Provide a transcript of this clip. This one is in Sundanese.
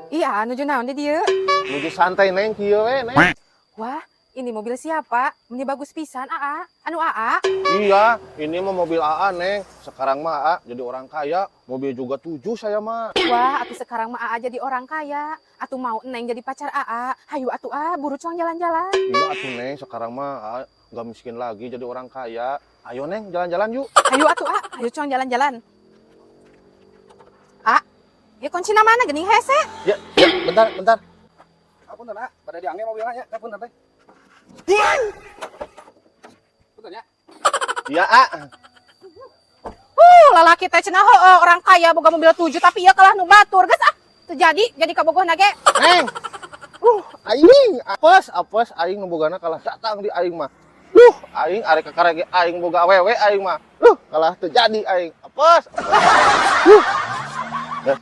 Iya, nuju naon di dieu? Nuju santai, Neng, kieu we, Neng. Wah, ini mobil siapa? Ini bagus pisan, Aa. Anu Aa? Iya, ini mah mobil AA, Neng. Sekarang mah AA jadi orang kaya, mobil juga tujuh saya mah. Wah, atuh sekarang mah Aa jadi orang kaya. Atuh mau Neng jadi pacar Aa. Hayu atuh ah, buru cuang jalan-jalan. Iya atuh, Neng, sekarang mah AA nggak miskin lagi, jadi orang kaya. Ayo, Neng, jalan-jalan yuk. Hayu atuh ah, hayu cuang jalan-jalan. Ah, ya kuncina mana geuning hese? Ya, ya, bentar, bentar. Punten, ah, pada diangge mobilnya nya, punten teh. Punten ya. Iya, A. Lalaki teh cenah heueuh orang kaya boga mobil tujuh, tapi ieu kalah nu batur. Geus ah, terjadi jadi kabogohna ge. Neng. Aing apes, apes aing nu bogana kalah datang di aing mah. Aing arek kakara ge aing boga awewe aing mah. Kalah teu jadi aing. Apes.